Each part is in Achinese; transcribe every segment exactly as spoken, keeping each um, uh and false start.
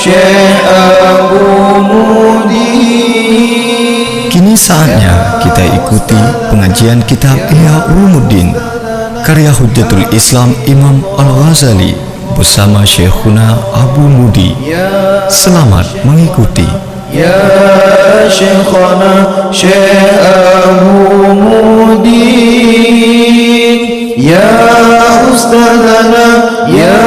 Syekh Abu Mudi. Kini saatnya kita ikuti pengajian kitab Ihya Ulumuddin, karya Hujjatul Islam Imam Al-Ghazali bersama Syekhuna Abu Mudi. Selamat mengikuti. Ya Syekhana Syekh Abu Mudi, ya Ustadzana, ya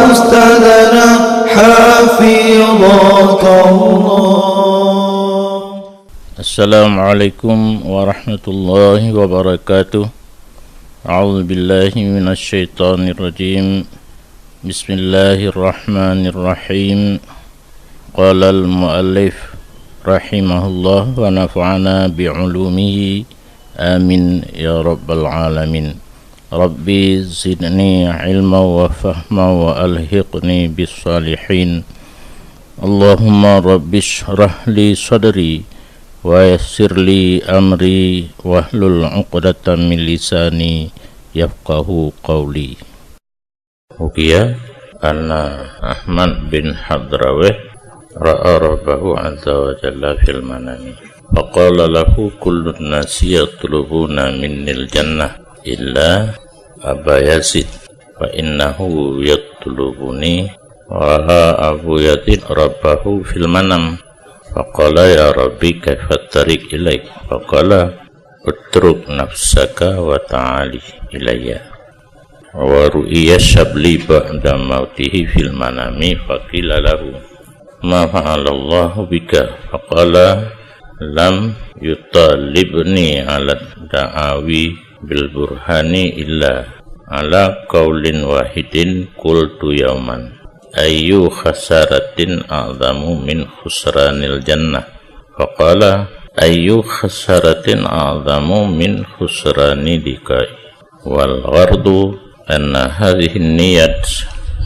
Ustadzana, hafidhakallah. Assalamualaikum warahmatullahi wabarakatuh. A'udzu billahi minasy syaithanir rajim. Bismillahirrahmanirrahim. Qala al-muallif rahimahullah wa nafa'ana bi ulumihi. Amin ya rabbal alamin. Rabbi zidni ilma wa fahma wa alhiqni bis salihin. Allahumma rabbi shrah li sadri wa yassir li amri wahlul uqdatam min lisani yafqahu qawli. Ukiya anna Ahmad bin Hadraweh ra'a Rabbahu azza wa jalla fil manami. Faqala lahu kullun nasi yatlubuna minnil jannah illa Aba Yazid, fa innahu yatlubuni. Wa ra'a Abu Yazid Rabbahu fil manam. Faqala, "Ya Rabbi, kaifa tariq ilaik?" Faqala, "Utruk nafsaka wa ta'ali ilayya." Wa ru'iya Syabli ba'da mautihi fil manami, faqila lahu, "Ma fa'alallahu bika?" Faqala, "Lam yutalibni ala da'awi bil burhani illa ala qaulin wahidin qultu yauman, ayyu khasaratin a'zamu min khusranil jannah?" Faqala, "Ayyu khasaratin a'zamu min khusrani liqai?" Wal ghardu anna hadhihi niyat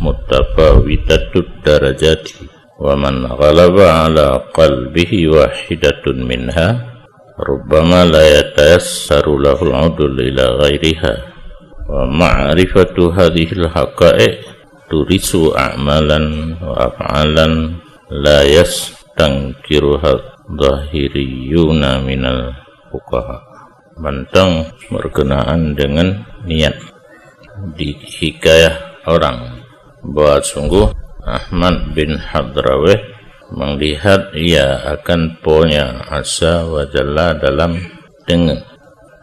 mutafawitatut darajati, wa man ghalaba ala qalbihi wahidatun minha, rubbama la yatayassaru lahul udul ila ghairiha. Wa ma'rifatu hadhil haqa'iq turisu a'malan wa af'alan la yastankiruha zahiriyuna minal fuqaha. Mantong berkenaan dengan niat, dihikayah orang bahwa sungguh Ahmad bin Hadraweh melihat ia akan Po-Nya Azza wa Jalla dalam teungeut.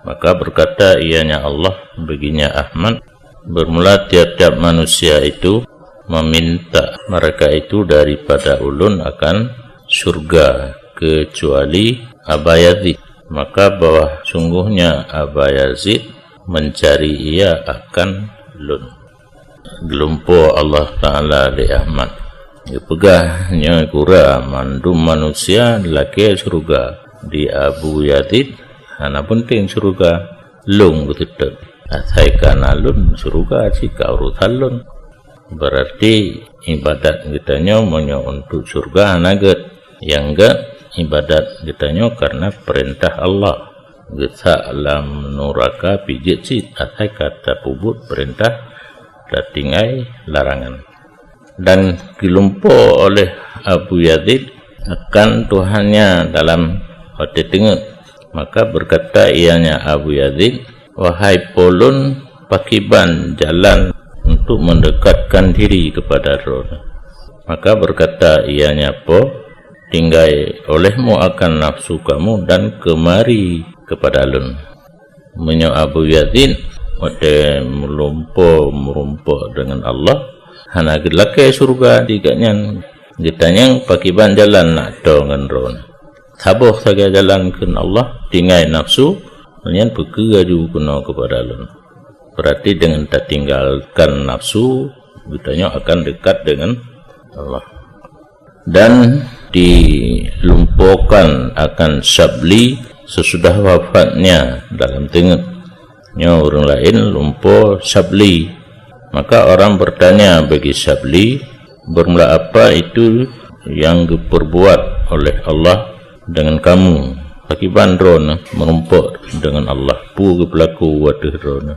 Maka berkata ianya Allah, baginya Ahmad, bermula tiap-tiap manusia itu meminta mereka itu daripada ulôn akan syurga, kecuali Aba Yazid. Maka bahwa sungguhnya Aba Yazid mencari ia akan lôn. Geulumpo Allah Ta'ala lé Ahmad. Geupeugah nyoe gura mandum manusia lakée syeuruga. Di Abu Yazid hana peunteng syeuruga, lôn geuteuteup. Asai ka na lôn, syeuruga cit ka urosan lôn. Berarti ibadat geutanyoe meunyoe untuk syeuruga hana gét. Nyang gét ibadat geutanyoe karena peurintah Allah. Geusak lam nuraka pih jeuet cit asai ka tapeubuet peurintah, tatinggai larangan. Dan geulumpo oleh Abu Yazid akan Tuhannya dalam watée teungeut. Maka berkata ianya Abu Yazid, "Wahai Po lôn, pakriban jalan untuk mendekatkan diri kepada Droeneuh?" Maka berkata ianya Po, "Tinggai olehmu akan nafsu kamu dan kemari kepada lôn." Meunyoe Abu Yazid watée meulumpo meurumpok deungon Allah, hana geulakée syeuruga di gobnyan, geutanyong pakriban jalan nak toe ngon Droeneuh. Saboh sagai jalan kheun Allah, tinggai nafsu, nyan peukeu laju keunoe keupada lôn. Berarti deungon tatinggalkan nafsu, geutanyoe akan dekat deungon Allah. Dan dilumpokan akan Syabli sesudah wafatnya dalam teungeut. Nyoe ureuëng laén lumpo Syabli. Maka orang bertanya bagi Syabli, "Bermula apa itu yang geupeurbuat oleh Allah dengan kamu? Pakriban droeneuh meurumpok dengan Allah? Peue geupeulaku u ateueh droeneuh?"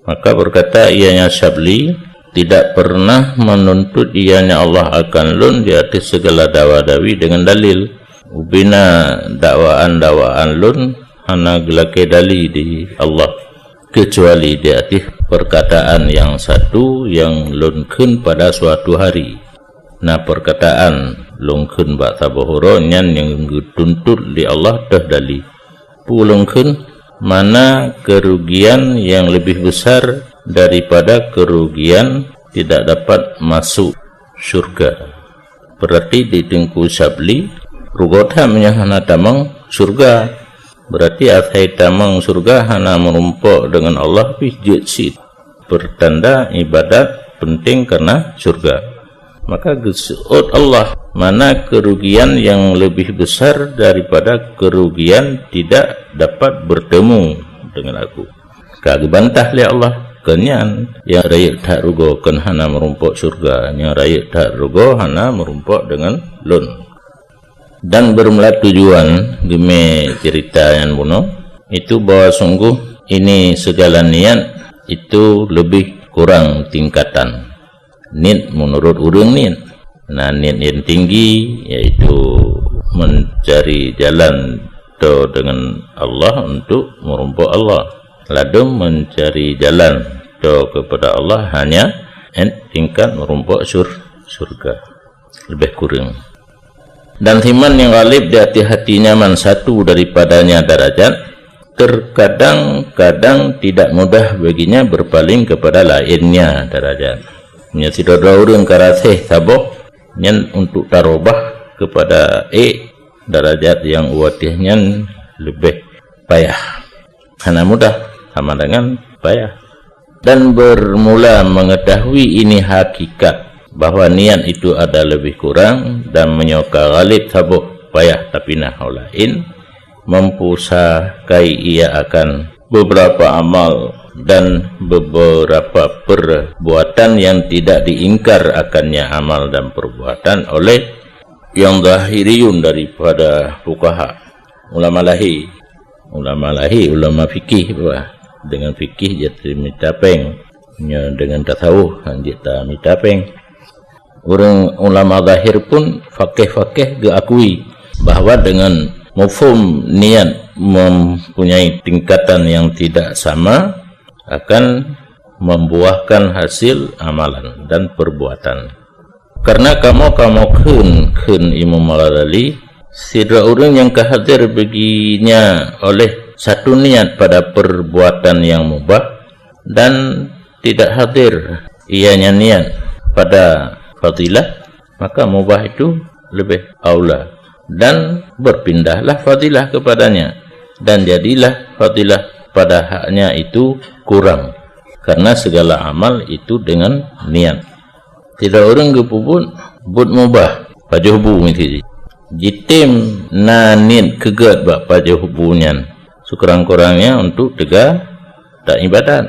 Maka berkata ianya Syabli, Tidak pernah menuntut ianya Allah akan lôn di ateueh segala dawa-dawi dengan dalil. Ubena dakwaan-dakwaan lôn hana geulakée dali di Allah, kecuali di ateueh perkataan nyang satu nyang lôn kheun pada suatu hari. Na perkataan lôn kheun bak saboh uroe nyan nyang geutuntut lé Allah teuh dali. Peue lôn kheun? Mana kerugian yang lebih besar daripada kerugian tidak dapat masuk syurga? Berarti di Teungku Syabli, rugoe that meunyoe hana tamong syurga. Berarti asai tamong syurga hana meurumpok deungon Allah pih jeuet cit. Pertanda ibadat penting karena syurga. Maka geuseuôt Allah, mana kerugian yang lebih besar daripada kerugian tidak dapat bertemu dengan Aku. Ka geubantah lé Allah, "Kon nyan nyang rayeuk that rugoe kon hana meurumpok syurga, nyang rayeuk that rugoe hana meurumpok deungon Lôn." Dan bermula tujuan geumé cerita nyan bunoe, itu bahwa sungguh ini segala niat itu lebih kurang tingkatan. Niet menurut ureuëng niet. Na niet yang tinggi, yaitu mencari jalan to dengan Allah untuk merumpok Allah. Ladum mencari jalan to kepada Allah hanya en tingkat merumpok sur surga. Lebih kurang. Dan siman yang galib di hati-hatinya man satu daripadanya darajat, terkadang-kadang tidak mudah baginya berpaling kepada lainnya darajat. Nya sidroe-droe ureuëng ka raseh saboh nyan untuk tarubah kepada ék darajat yang watih nyan lebih payah. Hana mudah, sama dengan payah. Dan bermula mengetahui ini hakikat bahwa niat itu ada lebih kurang dan meunyoe ka galib saboh payah tapinah ho laén, mempusakai ia akan beberapa amal dan beberapa perbuatan yang tidak diingkar akannya amal dan perbuatan oleh yang zahiriyun daripada fukaha, ulama lahé. Ulama lahé, ulama fikih bah. Dengan fikih jeuet mita péng. Nyoe dengan tasawuf han jeuet tamita péng. Ureuëng ulama zahir pun fakih-fakih geuakui bahwa dengan mufhum niat mempunyai tingkatan yang tidak sama akan membuahkan hasil amalan dan perbuatan. Karena kamoe-kamoe kheun, kheun Imam Al-Ghazali, sidroe ureuëng nyang ka hadir baginya oleh satu niat pada perbuatan yang mubah dan tidak hadir ianya niat pada fadilah, maka mubah itu lebih aula. Dan berpindahlah fadilah kepadanya, dan jadilah fadilah pada haknya itu kurang. Karena segala amal itu dengan niat. Sidroe ureuëng geupeubuet buet mubah, pajoh bu miseue. Jitem na niet keugét bak pajoh bu nyan, sekurang-kurangnya untuk teuga taibadat.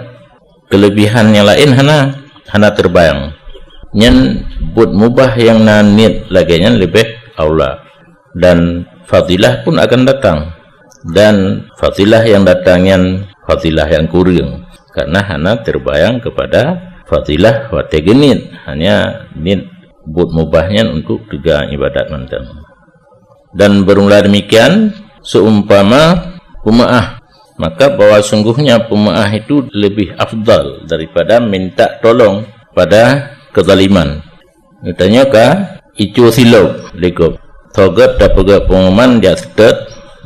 Kelebihan nyang laén hana, hana teubayang. Nyan buet mubah nyang na niet lagée nyan leubeh aula. Dan fadilah pun akan datang. Dan fadilah nyang datang nyan fadilah nyang kureueng, karena hana teubayang kepada fadilah watée geuniet, hanya niet buet mubah nyan untuk teuga ibadat mantong. Dan bermula demikian, seumpama peumeuáh, maka bahwa sungguhnya peumeuáh itu lebih afdal daripada minta tolong pada kezaliman. Geutanyoe ka icu silop lé gob. Soe gét tapeugét peunguman jak seutôt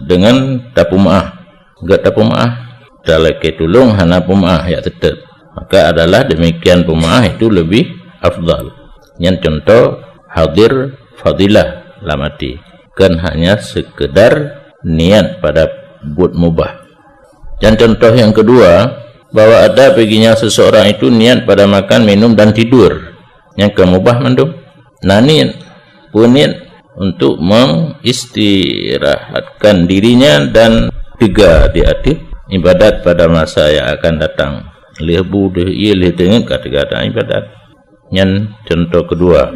deungon tapeumeuáh. Gét tapeumeuáh, talakée tulông hana peumeuáh jak seutôt. Maka adalah demikian peumeuáh itu lebih afdal. Nyan cuntoh hadir fadilah lam até. Kon hanya sekedar niat pada buet mubah. Dan contoh yang kedua, bahwa ada baginya seseorang itu niat pada makan, minum, dan tidur. Nyang ka mubah mandum. Na niet, peuniet untuk mengistirahatkan dirinya dan teuga di ateueh ibadat pada masa yang akan datang. Lheueh bu, lheueh ié, lheueh teungeut ka teuga dan ibadat. Nyan contoh kedua.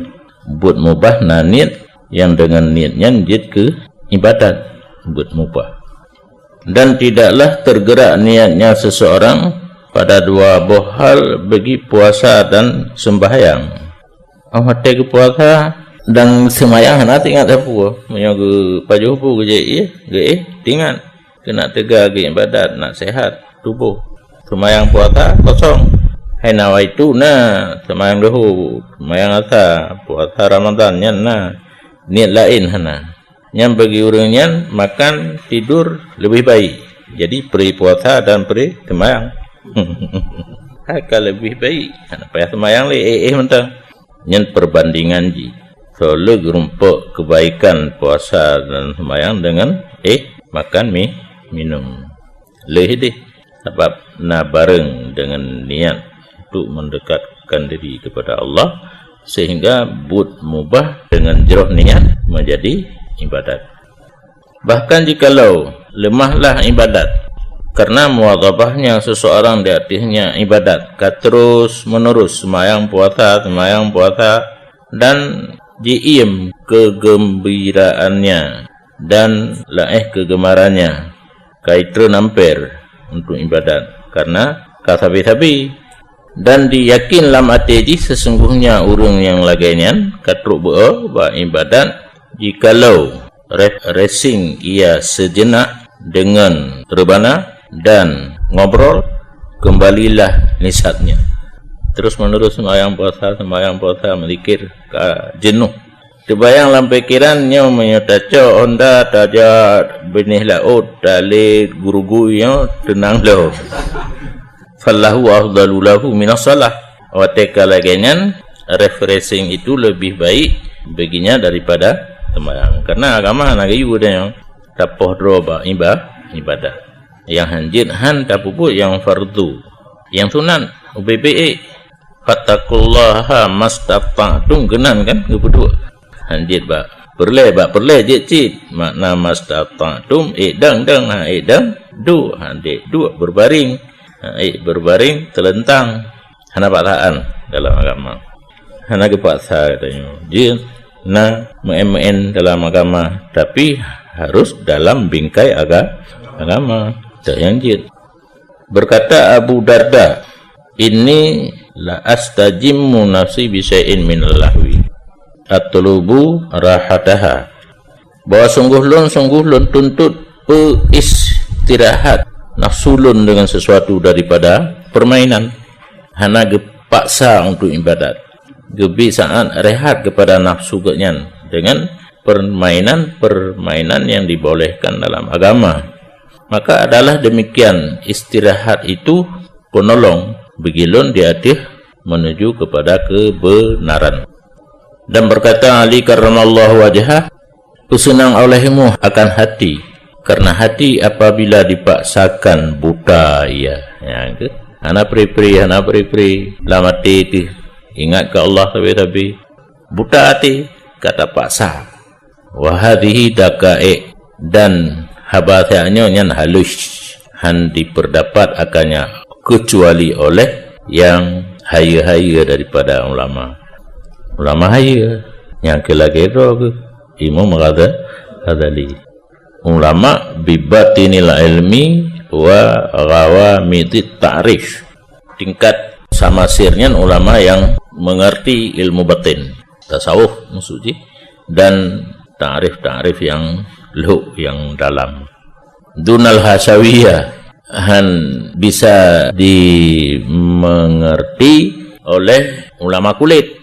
Buet mubah na niet, nyang deungon niet nyan jeuet keu ibadat, buet mubah. Dan tidaklah tergerak niatnya seseorang pada dua boh hal bagi puasa dan sembahyang. Óh watée geupuasa dan seumayang hana teuingat sapeue. Meunyoe geupajoh bu geujak ié, geuéh, teuingat. Keunak teuga geuibadat, nak sehat tuboh. Seumayang puasa kosong. Hai nawaitu na, seumayang duhur, seumayang asa, puasa Ramadan nyan na. Niet laén hana. Nyan bagi ureuëng nyan makan tidur leubeh baik. Jadi pri puasa dan pri seumayang. Hai ka leubeh baik. Hana payah seumayang lé, éh-éh mantong. Nyan perbandingan jih. Soe le geurumpok kebaikan puasa dan seumayang dengan éh makan mi minum. Leuh deh. Sabab na bareng dengan niat untuk mendekatkan diri kepada Allah, sehingga buet mubah dengan jroh niat menjadi ibadat. Bahkan jikalau lemahlah ibadat, karena muwadhabahnya seseorang di atasnya ibadat, ka terus menerus seumayang puasa, seumayang puasa, dan jiiem kegembiraannya dan laéh kegemarannya, ka itreun amper untuk ibadat, karena ka sabe-sabe. Dan diyakin lam até jih sesungguhnya ureuëng nyang lagée nyan ka trok beu bak ibadat, jikalau refreshing ia sejenak dengan rebana dan ngobrol, kembalilah nisyatnya. Terus menerus sembahyang puasa, sembahyang puasa, mezikir, ka jenuh. Teubayang lam pikeran nyoe, meunyoe tacok honda tajak binéh laôt, talé gurugui nyoe teunang lom. Fallahu afdalu lahu minas shalah. Watée ka lagée nyan, refreshing itu lebih baik baginya daripada sembahyang. Karena agama hana geuyue tanyoe tapoh droe bak iba-, ibadat. Nyang hanjeuet han tapeubuet nyang fardu. Nyang sunat ubé-bé ék. Fattaqullaha mastata'tum, keunan kan geupeuduek. Hanjeuet bak peureulée, bak peureulée jeuet cit. Makna mastata'tum, ék dang-dang, ha ék dang, duek, ha ék duek, berbaring. Ha ék berbaring, teuleuntang. Hana paksaan dalam agama. Hana geupaksa katanya. Jeuet na meu'én-meu'én dalam agama, tapi harus dalam bingkai aga-, agama. Tak yang jeuet. Berkata Abu Darda, "Inni la astajimmu nafsi bi syai'in minal lahwi, atlubu rahataha." Bahwa sungguh lôn, sungguh lôn tuntut peuistirahat nafsu lôn dengan sesuatu daripada permainan. Hana geupaksa untuk ibadat. Geubri saát rehat kepada nafsu geuhnyan dengan permainan-permainan yang dibolehkan dalam agama. Maka adalah demikian, istirahat itu penolong bagi lôn di ateueh menuju kepada kebenaran. Dan berkata Ali karramallahu wajhah, "Peuseunang olehmu akan hati, karena hati apabila dipaksakan buta ia." Nyang keu, hana pri-pri, hana pri-pri, lam até teuh ingat keu Allah sabe-sabe. Buta até, ka tapaksa. Wa hadhihi daqaiq, dan haba nyoe nyan halus, han diperdapat akannya kecuali oleh yang hayeue-hayeue daripada ulama. Ulama hayeue, nyang keu lagée droe geuh Imam Ghazali. Ulama bibatinil ilmi wa ghawamidit ta'rif. Tingkat samasir nyan ulama yang mengerti ilmu batin, tasawuf maksud jih, dan ta'rif-ta'rif yang lhok, yang dalam. Dunal hasawiyah, han bisa dimengerti oleh ulama kulit.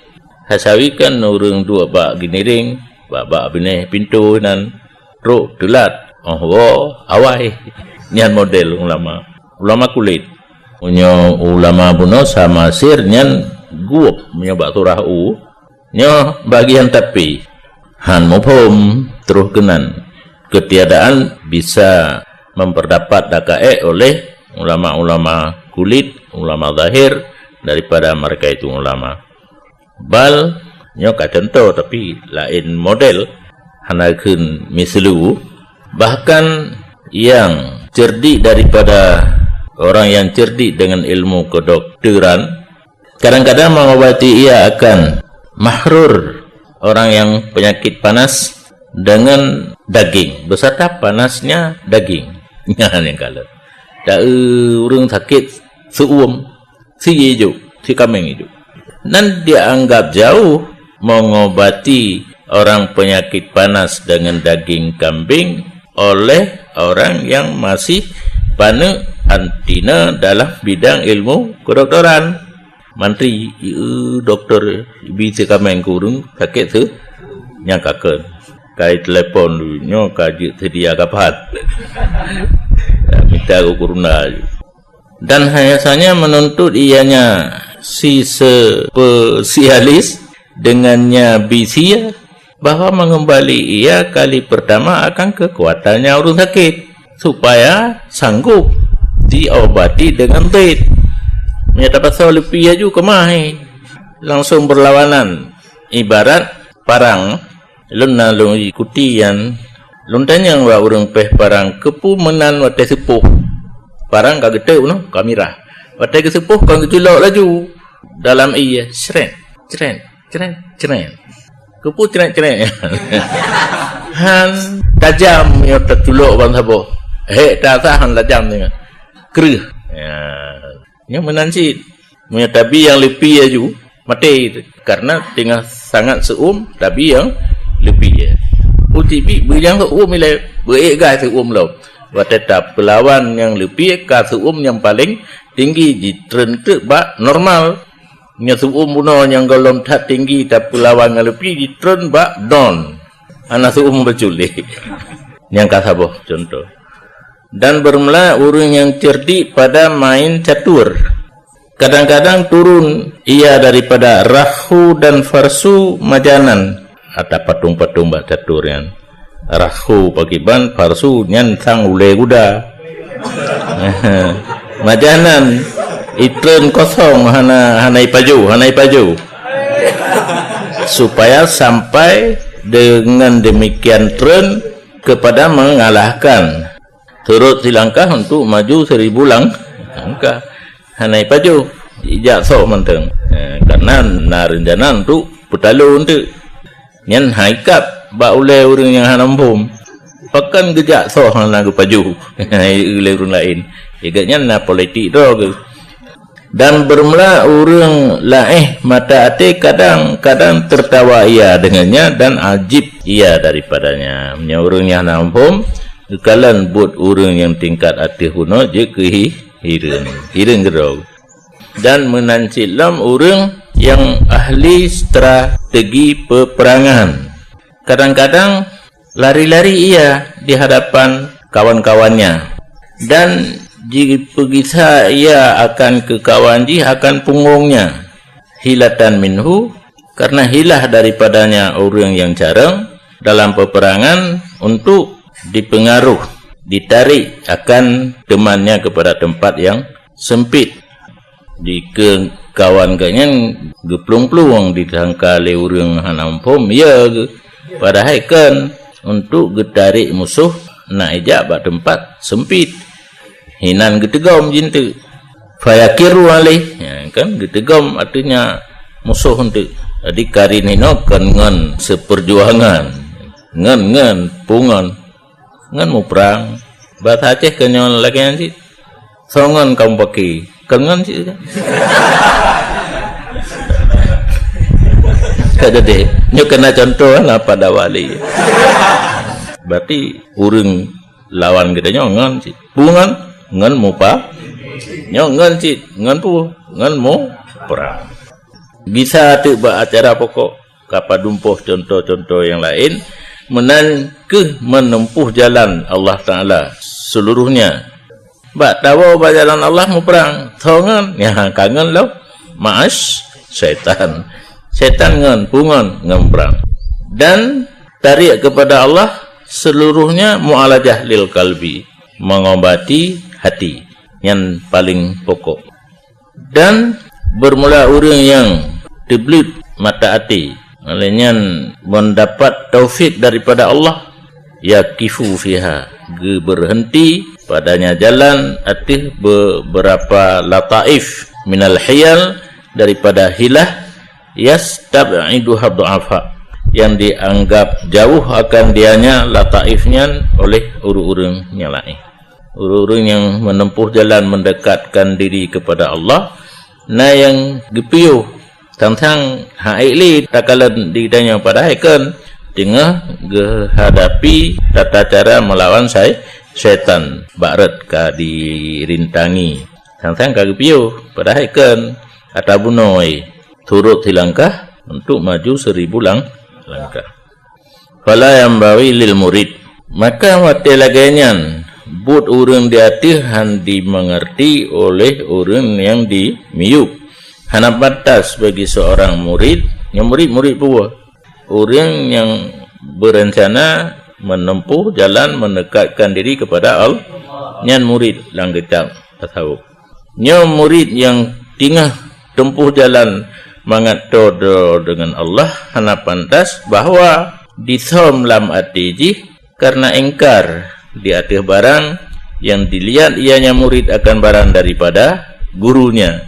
Hasawi kan ureuëng duek bak giniring, bak, bak binéh pintoe nan trok teulat, óh woe awai. Nyan model ulama. Ulama kulit. Meunyoe ulama bunoe samasir nyan guop meunyoe bak surah u. Nyoe bagian tapi. Han muphom troh keunan. Ketiadaan bisa memperdapat daqaiq oleh ulama-ulama kulit, ulama zahir daripada mereka itu ulama. Bal, nyoe ka contoh tapi laén model, hana kheun mislu. Bahkan yang cerdik daripada orang yang cerdik dengan ilmu kedokteran, kadang-kadang mengobati ia akan mahrur orang yang penyakit panas dengan daging, beserta panasnya daging. Nyan nyang kalon. Taeu ureuëng sakét seuuem, sie jok, sie kaméng jok. Dan dianggap jauh mengobati orang penyakit panas dengan daging kambing oleh orang yang masih paneuk antina dalam bidang ilmu kedokteran. Mantri, "Ieu doktor, bi sie kaméng keu ureuëng sakét seuuem." Nyang ka kheun. Kai telepon nyoe ka jeuet seudia kapan. Mita gurunda. Dan hanya menuntut ianya si spesialis dengannya bisia bahwa mengembali ia kali pertama akan kekuatannya ureuëng sakét, supaya sanggup diobati dengan zit. Meunyoe tapasoe leupie laju keumah, langsung berlawanan. Ibarat parang, lôn na lôn ikuti nyan, lôn tanyong bak ureuëng péh parang, "Keupeue meunan watée seupoh?" Parang ka geuteuk noh, ka mirah. Watée geuseupoh, ka geuculok laju dalam ié, sret, sret, sret, sret. Keupeue crét-crét nyan? Han tajam nyoe taculok ban saboh. Hék tasa han tajam nyoe. Kreueh. Ya. Nyoe meunan cit. Meunyoe tabi nyang leupie laju, maté itu. Karena teungoh sangat seuuem, tabi nyang leupie. Uji bi beu nyang seuuem ilée, beu ék gai seuuem lom. Watée tapeulawan nyang leupie ka seuuem nyang paleng tinggi jitreun teuk bak normal. Nyoe seuuem bunoe nyang gohlom that tinggi tapeulawan ngon leupie jitreun bak don. Hana seuuem beuculik. Nyang ka saboh contoh. Dan bermula ureuëng nyang cerdik pada main catur. Kadang-kadang turun ia daripada rahu dan farsu majanan. Ata patung-patung bak catur nyan. Rahu pakriban, farsu nyan sang ulée guda. Majanan, itreun kosong, hana, hana ipajoh, hana ipajoh. Supaya sampai dengan demikian treun kepada mengalahkan. Turut silangkah untuk maju seribu lang-, langkah. Hana ipajoh, ijak sok mantong. Eh, karena na rencana untuk peutalo enteuk. Nyan hai kap bak ulée ureuëng nyang hana muphom. Pakon geujak soh hana geupajoh ulée ureuëng laén. Igat nyan na politik droe geuh. Dan bermula ureuëng laéh mata até kadang-kadang tertawa ia dengannya dan ajib ia daripadanya. Meunyoe ureuëng nyang hana muphom, geukalon buet ureuëng nyang tingkat ateueh bunoe jeuet keu hi-, hireuen. Hireuen keudroe. Dan meunan cit lom ureuëng nyang ahli strategi peperangan. Kadang-kadang lari-lari ia di hadapan kawan-kawannya dan jipeugisa ia akan keu kawan jih akan punggongnya. Hilatan minhu, karena hilah daripadanya ureuëng nyang carông dalam peperangan untuk dipengaruh, ditarik akan temannya kepada tempat yang sempit. Dikeue kawan geuh nyan geuplueng-plueng disangka lé ureuëng hana muphom, ya geuh. Padahai kon untuk geutarék musoh na ijak bak teumpat seumpit. Hinan geuteugom jih teuk. Fayakirru alaih, ya, kan geuteugom artinya musoh teuk. Jadi karin hinoe kon ngon seperjuangan. Ngon, ngon, pungon. Ngon muprang. Bahasa Aceh keunyoe lagée nyan cit. Songon kamu pakai. Kon ngon cit kan. Ka jadi. Nyoe kena contoh lah pada wali. Berarti ureuëng lawan kita nyoe ngon cit. Pungon, ngon mupa. Nyoe ngon cit, ngon pu, ngon muprang. Bisa teuk bak acara pokok. Ka padum poh contoh-contoh nyang laén, meunan keuh meuneumpôh jalan Allah Taala seuluruhnya. Bak tawoe bak jalan Allah muprang, tho ngon, nyan ka ngon lom, ma'as syaitan. Syaitan ngon, pungon, ngon prang. Dan tarék keupada Allah seuluruhnya mu'alajah lil qalbi, mengobati hati. Nyan paleng pokok. Dan bermula ureuëng nyang teubleuet mata até, lé nyan mendapat taufik daripada Allah, yaqifu fiha, geubeureuhenti padanya jalan ateueh beberapa lataif minal hiyal, daripada hilah, yastab'iduha du'afa, yang dianggap jauh akan dianya lataif nyan oleh ureuëng-ureuëng nyang laén. Ureuëng-ureuëng nyang menempuh jalan mendekatkan diri kepada Allah, na nyang geupiôh. Sang-sang han ék lé takalon di geutanyoe, padahai kon teungoh geuhadapi tata cara meulawan sai-, syaitan, bak rot ka dirintangi. Sang-sang ka geupiôh, padahai kon ata bunoe, turot silangkah untuk maju seribu lang-, langkah. Fala yanbaghi lil murid. Maka watée lagée nyan, buet ureuëng di ateueh han dimengerti oleh ureuëng nyang di miyueb. Hana pantas bagi seorang murid, nyang murid-murid peue? Ureuëng nyang berencana menempuh jalan mendekatkan diri kepada Allah, nyan murid lam kitab tasawuf. Nyoe murid nyang teungoh tempuh jalan mangat toe droe deungon Allah hana pantas bahwa disöm lam até jih karena ingkar di ateueh barang yang dilihat ianya murid akan barang daripada gurunya.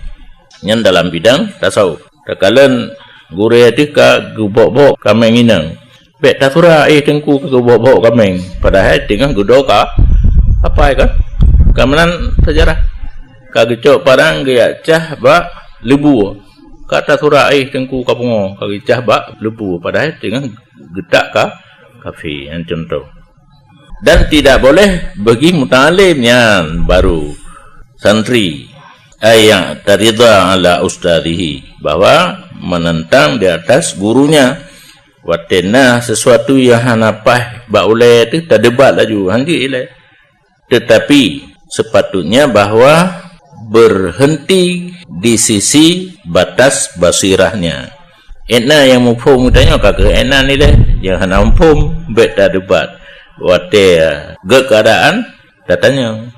Nyan dalam bidang tasawuf. Takalon gurée teuh ka geubok-bok kaméng inong. Bék tasura éh teungku ka geubok-bok kaméng, padahai teungoh geudoe ka apai kan. Ka meunan seujarah. Ka geucok parang geujak cah bak leubue. Ka tasura éh teungku ka pungo, ka geucah bak leubue, padahai teungoh geutak ka kafé, nyan contoh. Dan tidak boleh bagi muta'alim, nyan baru santri, ay ya'tarida ala ustadzihi, bahwa menentang di atas gurunya. Watée na sesuatu nyang hana paih bak ulée teuh tadebat laju, han jeuet ilée. Tetapi sepatutnya bahwa berhenti di sisi batas basirahnya. Ék na nyang muphom geutanyoe ka keuh ék na nilai, nyang hana muphom bék tadebat. Watée gét keuadaan, tatanyong.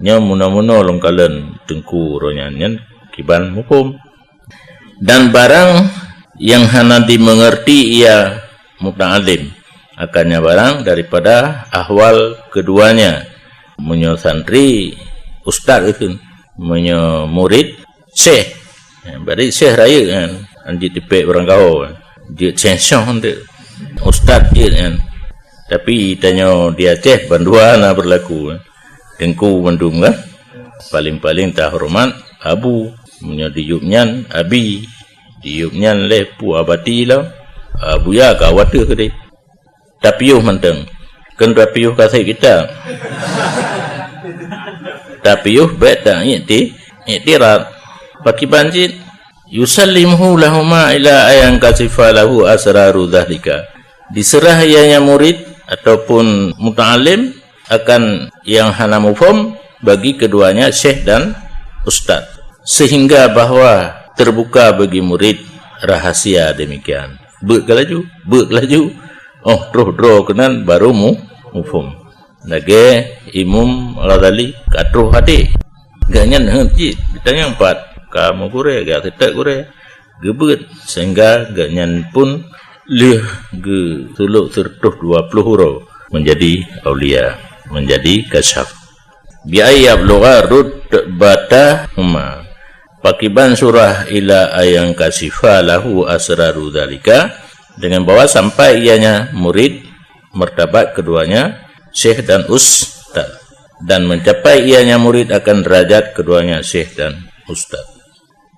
Nyoe meunoe-meunoe lôn kalon teungku uroe nyan, nyan kiban muphom. Dan barang yang hana dimengerti ia muta'alim, akannya barang daripada ahwal keduanya. Meunyoe santri, ustaz geukheun. Meunyoe murid, syekh. Berarti syekh rayeuk nyan, han jeuet tipék barangkaho. Jeuet syekh-syekh teuk. Ustaz jeuet nyan. Tapi tanyoe di Aceh bandua na berlaku. Teungku mandum kan? Paling-paling tahoreumat abu. Meunyoe diyueb nyan abi. Diyueb nyan lé pu abati lom. Abuya ka wateuh keudeh. Tapiôh mantong. Kon tapiôh kasét kita. Tapiôh bék ta-, ikti-, iktirad. Pakiban cit, yusallimuhu lahuma ila an yankasyifa lahu asraru dzalika. Diseurah ianya murid ataupun muta'alim akan yang hana muphom bagi keduanya syekh dan ustaz, sehingga bahwa terbuka bagi murid rahasia demikian. Beuet ka laju, beuet ka laju. Oh, troh droe keunan baru mu-, muphom. Lagée Imam Ghazali ka troh hadé. Gobnyan heuet cit, geutanyong pat ka meugurée, ka seutôt gurée. Geubeuet, sehingga gobnyan pun lheueh geusulok sireutôh dua ploh uroe menjadi aulia, menjadi kasyaf. Bi an yablugha rutbatahuma. Pakiban surah ila an yankasyifa lahu asraru dzalika, dengan bahwa sampai ianya murid martabat keduanya syekh dan ustaz, dan mencapai ianya murid akan derajat keduanya syekh dan ustaz.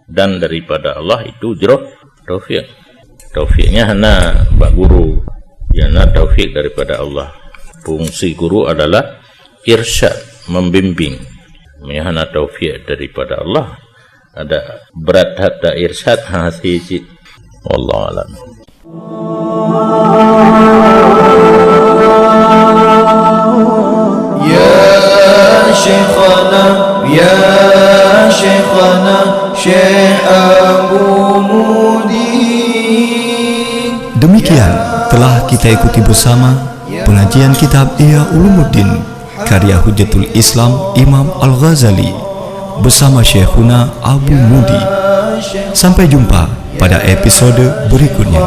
Dan daripada Allah itu jroh taufik. Taufiknya hana bak guru, ya na taufik daripada Allah. Fungsi guru adalah irsyad, membimbing. Meunyo hana taufik daripada Allah, ada berat hata irsyad hase cit. Wallahu alam. Ya Syekhana, ya Syekhana, Syekh Abu Mudi. Demikian telah kita ikuti bersama pengajian kitab Ihya Ulumuddin karya Hujjatul Islam Imam Al-Ghazali bersama Syekhuna Abu Mudi. Sampai jumpa pada episode berikutnya.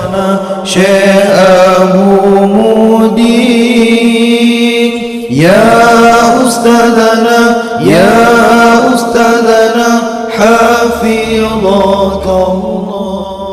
Syekh Abu Mudi, ya Ustadzana, ya Ustadzana, hafidhakallah.